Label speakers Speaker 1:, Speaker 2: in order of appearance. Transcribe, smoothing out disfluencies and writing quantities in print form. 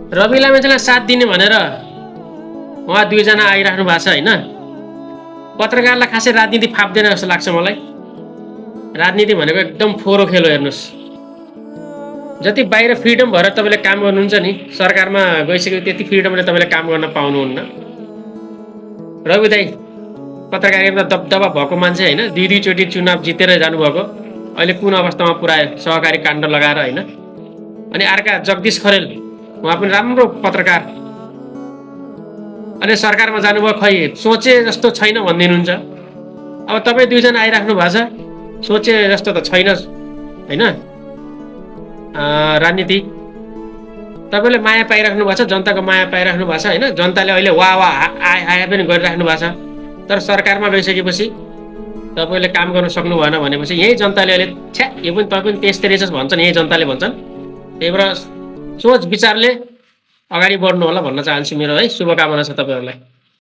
Speaker 1: रवि लामेछानेलाई साथ दिने भनेर उहाँ दुईजना आइराख्नु भएको छ होइन। पत्रकारलाई खासै राजनीति फाप्दैन जस्तो लाग्छ मलाई। राजनीति भनेको एकदम फोहोरो खेल हो। हेर्नुहोस्, जति बाहिर फ्रिडम भएर तपाईँले काम गर्नुहुन्छ नि, सरकारमा गइसकेपछि त्यति फ्रिडमले तपाईँले काम गर्न पाउनुहुन्न। रवि दाइ पत्रकारिता दबदबा भएको मान्छे होइन, दुई दुईचोटि चुनाव जितेर जानुभएको, अहिले कुन अवस्थामा पुऱ्यायो सहकारी काण्ड लगाएर होइन। अनि अर्का जगदीश खरेल, उहाँ पनि राम्रो पत्रकार, अनि सरकारमा जानुभयो, खै सोचे जस्तो छैन भनिदिनुहुन्छ। अब तपाईँ दुईजना आइराख्नु भएको छ, सोचे जस्तो त छैन होइन। राजनीति तपाईँले माया पाइराख्नु भएको छ, जनताको माया पाइराख्नु भएको छ होइन। जनताले अहिले वाह वाह आए पनि गरिराख्नु भएको छ। तर सरकारमा गइसकेपछि तपाईँले काम गर्न सक्नु भएन भनेपछि यही जनताले अहिले छ्या यो पनि तपाईँ पनि त्यस्तै रहेछ भन्छन्, यही जनताले भन्छन्। त्यही भएर सोच विचारले अगाडि बढ्नु होला भन्न चाहन्छु। मेरो है शुभकामना छ तपाईँहरूलाई।